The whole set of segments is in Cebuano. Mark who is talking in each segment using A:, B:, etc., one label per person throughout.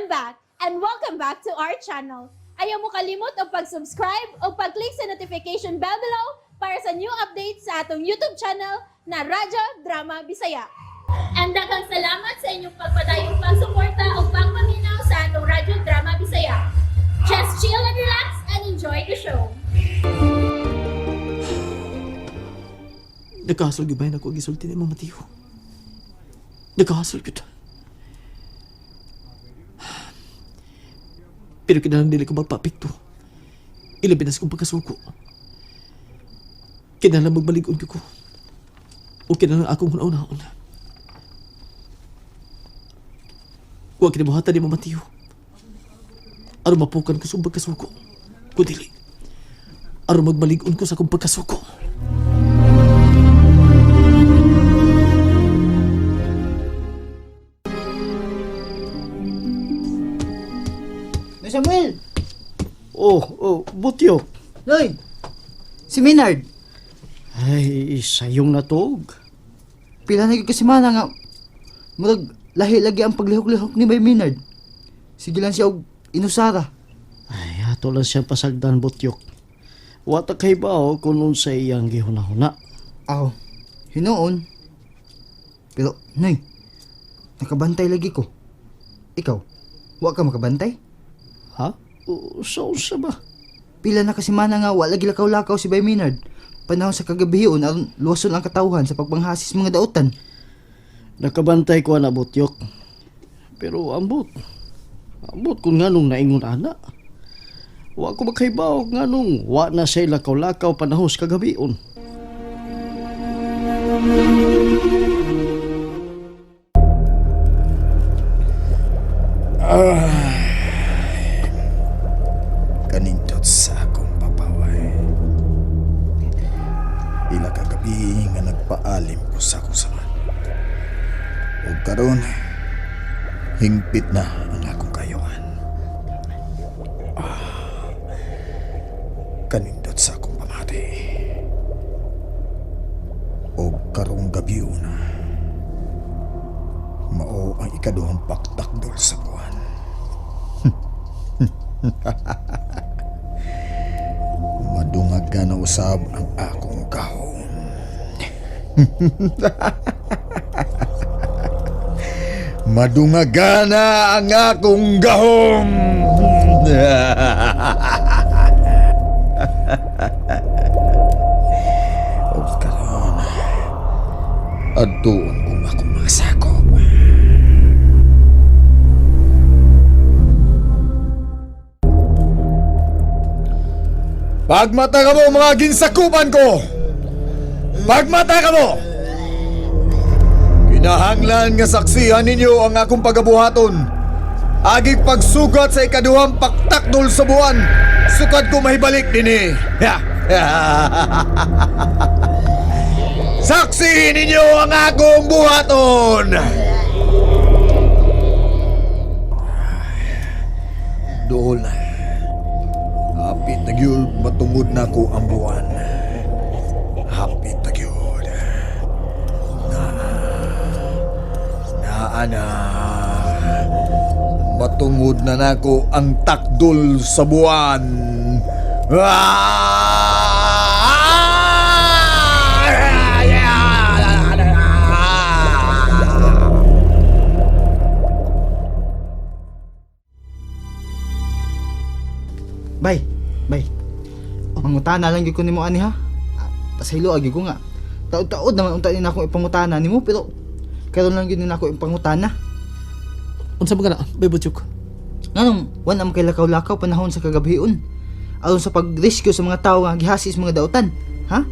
A: I'm back and welcome back to our channel. Ayaw mo kalimot og pag-subscribe o pag-click sa notification bell below para sa new updates sa atong YouTube channel na Radyo Drama Bisaya. And daghang salamat sa inyong pagpadayong pagsuporta o pagpaminaw sa atong Radyo Drama Bisaya. Just chill and relax and enjoy the show.
B: Nagkahasol gyud ba ako gisulti ni Mama Tiyo? Nagkahasol gyud. Pero kinahanglan dili ko magpapikto. Ilabi na sa kong pagkasuko. Kinahanglan magbalig-on gyud ko. O kinahanglan akong hunaw-naon. Wa kinibuhatan ni Mama Tiyo. Aron mapukan ko sa akong pagkasuko. Kundili. Aron magmalig-on ko sa akong pagkasuko.
C: Noy Samuel!
D: Oh, Butyok.
C: Noy! Si Maynard!
D: Ay, sayong natog.
C: Pila na gyud ka semana nga murag lahi lagi ang paglihok-lihok ni Bay Maynard. Sige lang siya og inusara.
D: Ay, ato lang siya pasagdan, Butyok. Wata kay ba o kung unsay iyang gihuna-huna.
C: Aw, hinuon. Pero, Noy, nakabantay lagi ko. Ikaw, wa ka makabantay?
D: Ha? O, sa unsa ba?
C: Pila na ka semana nga wa lagi lakaw-lakaw si Bay Maynard. Panahon sa kagabihion aron luwason ang katawhan sa pagpanghasis mga dautan.
D: Nakabantay ko na, Butyok. Pero ambot. Ambot kung nganong naingon ana. Wa ko makaibaw nganong wa na siya lakaw-lakaw panahon sa kagabion.
E: Kanindot sa akong papaway. Pila ka gabi nga nagpaalim ko sa akong sama. Ug karon hingpit na ang akong kayuhan. Kanindot sa akong pamati. Ug karong gabi una, mao ang ikaduhang paktakdol sa buwan. Madungag na usab ang akong gahom. Madungagana ang akong gahom. Ug karon, adtuon kong akong mga sakop. Pagmata ka mo mga ginsakupan ko! Pagmata ka mo! Kinahanglan nga saksihan ninyo ang akong pagabuhaton. Agig pagsugat sa ikaduhang paktakdol sa buwan, sukad ko mahibalik dinhi. Saksihin ninyo ang akong buhaton! Dool na. Hapit na gyud matungod na ko ang buwan. Hapit na gyud. Na naa na. Matungod na nako ang takdol sa buwan.
C: Bay, bay. Mangutana lang gyud ko nimo ani ha. Pasaylo agi ko nga. Taod-taod naman unta ni akong ipangutana nimo pero karon lang gyud ni ako ipangutana.
B: Unsa ba ka na, Bay Butyok?
C: Nganong wan ang kay lakaw-lakaw panahon sa kagabihion. Aron sa pag-rescue sa mga tawo nga gihasis mga dautan. Ha?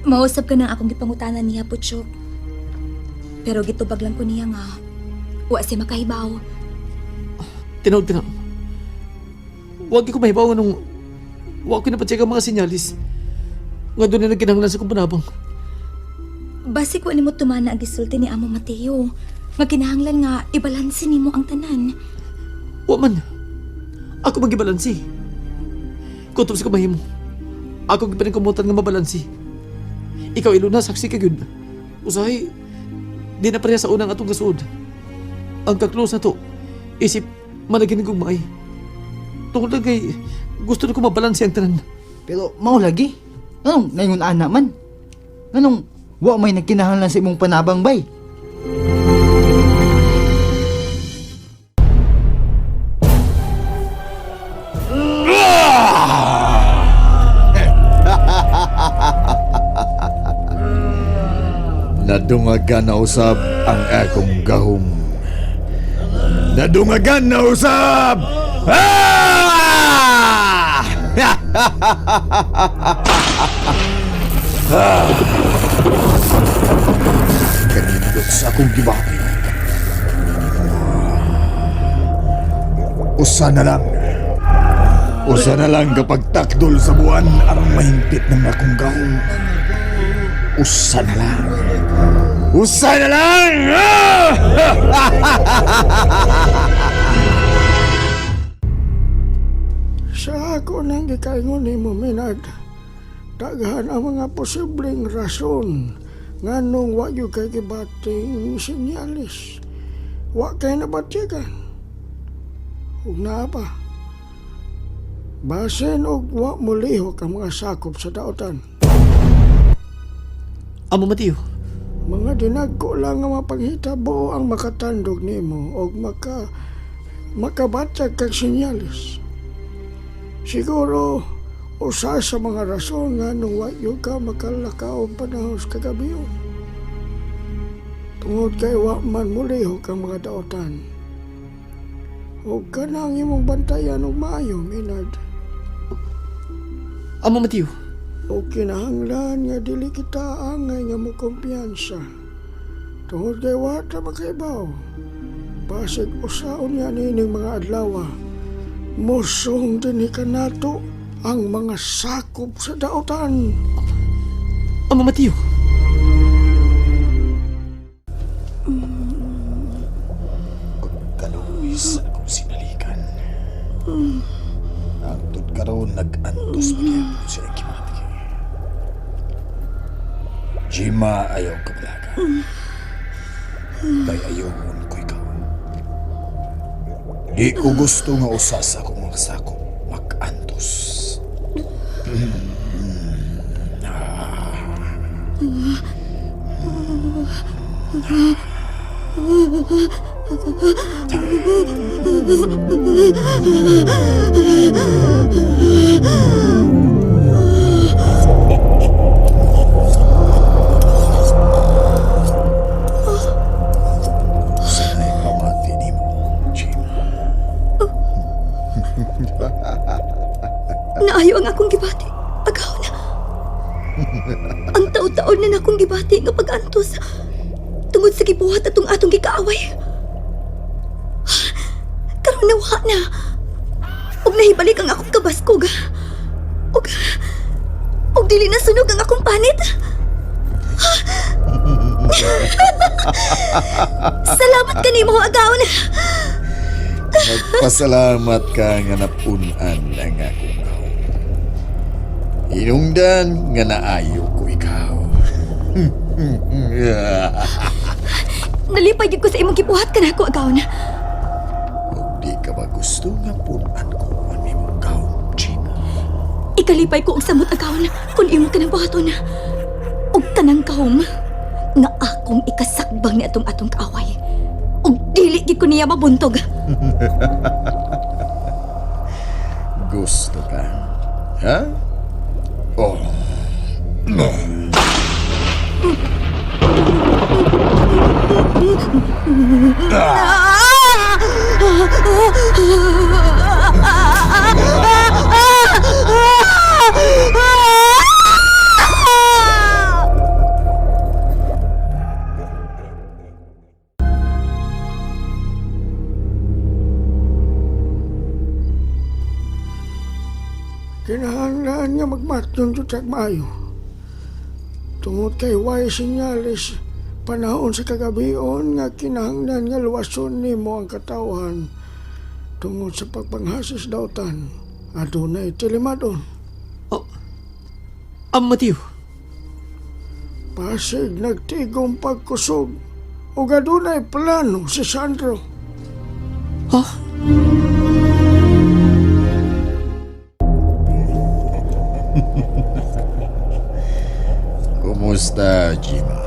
F: Mausap ka ng akong gipangutana niya, Puchok. Pero gitubag lang ko niya nga, wa siya makahibaw.
B: Tinawag na. Huwag ko mahibaw nga nung huwag ko napacheck ang mga sinyalis. Nga doon na nagkinahanglan sa kong panabang.
F: Basig wa nimo tumana ang gisulti ni Amo Mateo. Nga kinahanglan nga ibalanse nimo ang tanan.
B: Wa man. Ako magibalansi. Kutob sa kumahimo. Ako gipaningkumutan nga mabalansi. Ikaw Iluna, saksi ka gyud. Usahay, di na pareha sa unang atong kasuod. Ang kaklose na to. Isip, malagi ng gugmay. Tungod lang kay gusto na ko mabalanse ang tanan.
C: Pero mao lagi. Nganong naingon ana man? Nganong wa may nagkinahanglan sa imong panabang bay?
E: Nadungagan na usab ang akong gahom. Nadungagan na usab! Ah! Kanindot sa akong gibati. Usa na lang. Usa na lang kapag takdol sa buwan aron mahingpit ng akong gahom. Usa na lang. Usa na lang! Ah!
G: Sa ako nang gikaingon nimo Minard, daghan ang mga posibleng rason nganong wa gyud kay gibating sinyalis. Wa kay nabatyagan. Ug naa pa. Basin og wa molihok ang mga sakop sa daotan.
B: Amo Mateo,
G: Mga dinagko lang nga mapanghitabo ang makatandog nimo og makabatyag kag sinyalis. Siguro usa sa mga rason nga nung wa gyud ka makalakaw panahon sa kagabi. Tungod kay wa man mulihok ang mga daotan. Og kanang imong bantayan og maayo, Minard.
B: Amo Mateo,
G: O kinahanglan nga dili kita angay nga mokumpiyansa. Tungod kay wa ta makaibaw. Basig usaon nga niining mga adlaw. Mosong dinhi kanato ang mga sakop sa daotan.
B: Amo Mateo.
E: Pagkaluis akong sinalikan. Hangtod karon nag-antos magyapon sa iyang gibati. Jima, ayaw kabalaga. Kay ayawon ko ikaw. Di ko gusto nga usa sa akong mga sakop mag-antos. Sana'y pamati nimo, Jima.
F: Naayo ang akong gibati. Agaw na. Ang taon-taon na nakong gibati nga pag-antos. Tungod sa gibuhat atong atong gikaaway. Karon nawa na. Ug nahibalik ang akong kabaskog. Ug ug dili na sunog ang akong panit. Salamat kanimo, agaw na.
E: Magpasalamat ka nga napun-an ang akong gahom. Hinungdan nga naayo ko ikaw.
F: Nalipay gyud ko sa imong gibuhat kanako, agaw na.
E: Ug di ka ba gusto nga pun-an ko ang imong gahom, Gina?
F: Ikalipay ko ang samot agaw na kung imo ka ng buhaton na. Ug kanang kahom nga akong ikasakbang ni atong atong kaaway. Ug dili gid ko niya mabuntog.
E: Gusto ka? Ha? Oh.
G: Kinahanglan nga magmatyon jud sa maayo. Tungod kay way sinyalis panahon sa kagabion nga kinahanglan nga luwason nimo ang katawhan tungod sa pagpanghasis dautan adunay tilimadon.
B: Oh, Amo Mateo,
G: Pasig nagtigom pagkusog ug adunay plano si Sandro.
B: Ha?
E: Kumusta, Jima?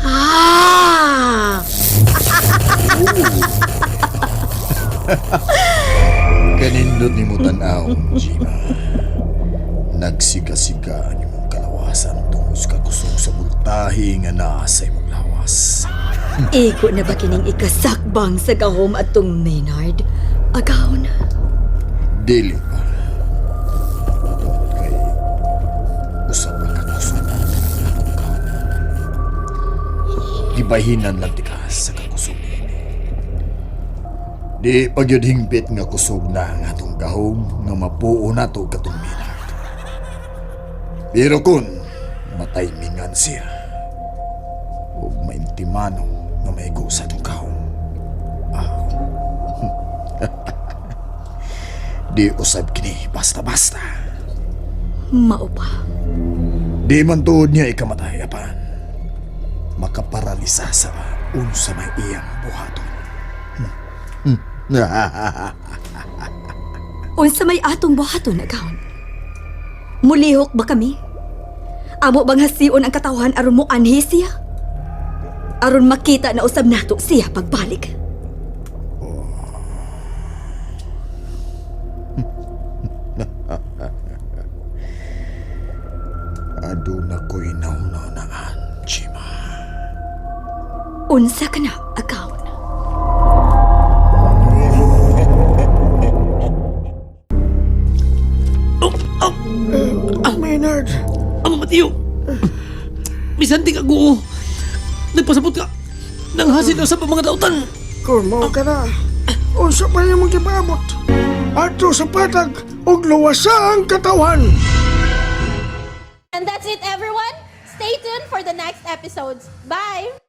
F: Ah!
E: Kanindot ni mo tan-aw, Jima. Nagsiga-siga ang imong kalawasan tungod sa kakusog sa bultahi nga naa sa imong lawas.
F: Igo na ba kining ikasakbang sa gahom atong Maynard? Agawon.
E: Dili pa. Tungod kay usap ang kakusog na akong kaon. Gibahinan lang tikas sa kakusog niini. Di pagyud hingpit nga kusog na ang atong gahom nga mapuo nato katong Maynard. Pero kun mataymingan siya ug maintimano nga maigo sa atong gahom. Di usab kini basta-basta.
F: Mao pa.
E: Di man tuod niya ikamatay apan. Makaparalisa sa unsa may iyang buhaton.
F: Unsa may atong buhaton, agawon? Mulihok ba kami? Amo bang hasion ang katawhan aron mo anhi siya? Aron makita na usab nato siya pagbalik.
E: Aduna ko'y nauna-naan, Chima.
F: Unsa ka na, agawon?
G: Maynard,
B: Amo Mateo! Misanting ako! Nagpasabot ka! Nanghasin na sa mga dautan!
G: kung mao ka na, unsa pa nimong gipaabot? Adto sa patag ug luwasa ang katawhan.
A: And that's it, everyone. Stay tuned for the next episodes. Bye!